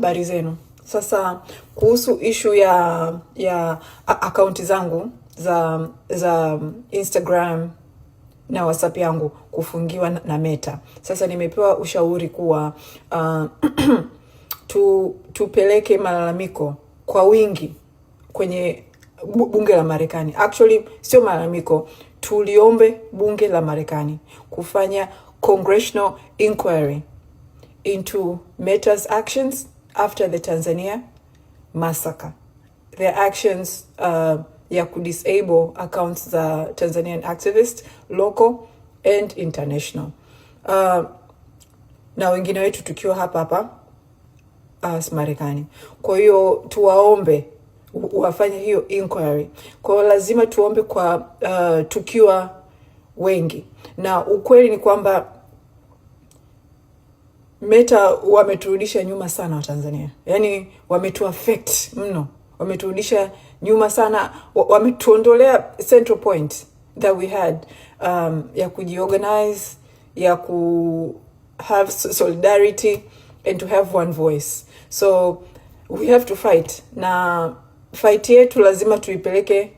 Habari zenu. Sasa kuhusu ishu ya akaunti zangu za Instagram na WhatsApp yangu kufungiwa na Meta. Sasa nimepewa ushauri kuwa tupeleke malalamiko kwa wingi kwenye bunge la Marekani. Actually sio malalamiko, tuliombe bunge la Marekani kufanya congressional inquiry into Meta's actions after the Tanzania massacre. Their actions ya kudisable accounts za Tanzanian activists local and international. Na wengine wetu tukiwa hapa hapa Marekani. Kwa hiyo tuwaombe wafanye hiyo inquiry. Kwa hiyo lazima tuombe kwa tukiwa wengi, na ukweli ni kwamba Meta wameturudisha nyuma sana Watanzania, yaani wametuaffect mno, wameturudisha nyuma sana, wametuondolea central point that we had ya kujiorganize, ya ku have solidarity and to have one voice. So we have to fight, na fight yetu lazima tuipeleke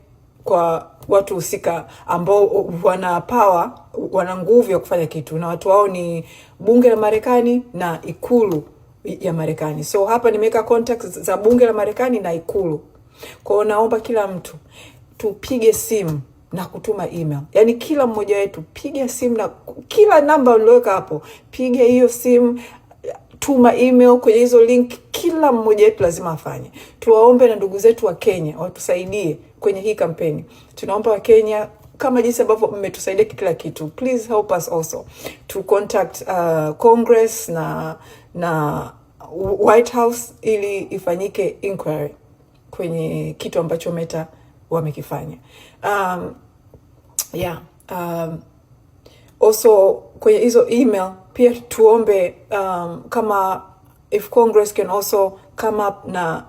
kwa watu husika ambao wana power, wana nguvu ya kufanya kitu, na watu wao ni bunge la Marekani na ikulu ya Marekani. So hapa nimeweka contacts za bunge la Marekani na ikulu. Kwa hiyo naomba kila mtu tupige simu na kutuma email, yaani kila mmoja wetu piga simu na kila namba ulioweka hapo, piga hiyo simu, tuma email kwenye hizo link. Kila mmoja wetu lazima afanye. Tuwaombe na ndugu zetu wa Kenya watusaidie kwenye hii kampeni. Tunaomba wa Kenya kama jinsi ambavyo mmetusaidia kila kitu, please help us also to contact Congress na White House ili ifanyike inquiry kwenye kitu ambacho Meta wamekifanya. Yeah, also kwenye hizo email pia tuombe kama if Congress can also come up na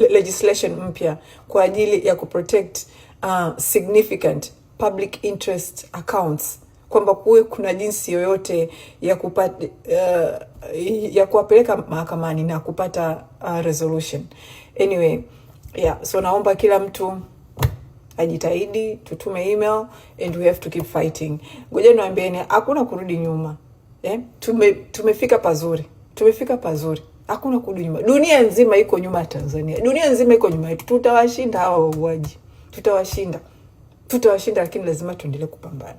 legislation mpya kwa ajili ya kuprotect significant public interest accounts, kwamba kuwe kuna jinsi yoyote ya kupata ya kuwapeleka mahakamani na kupata resolution. Anyway, yeah, so naomba kila mtu ajitahidi, tutume email and we have to keep fighting. Ngoja niwaambieni, hakuna kurudi nyuma eh? Tumefika pazuri, tumefika pazuri, hakuna kurudi nyuma. Dunia nzima iko nyuma ya Tanzania, dunia nzima iko nyuma yetu. Tutawashinda hawa wauaji, tutawashinda, tutawashinda, lakini lazima tuendelee kupambana.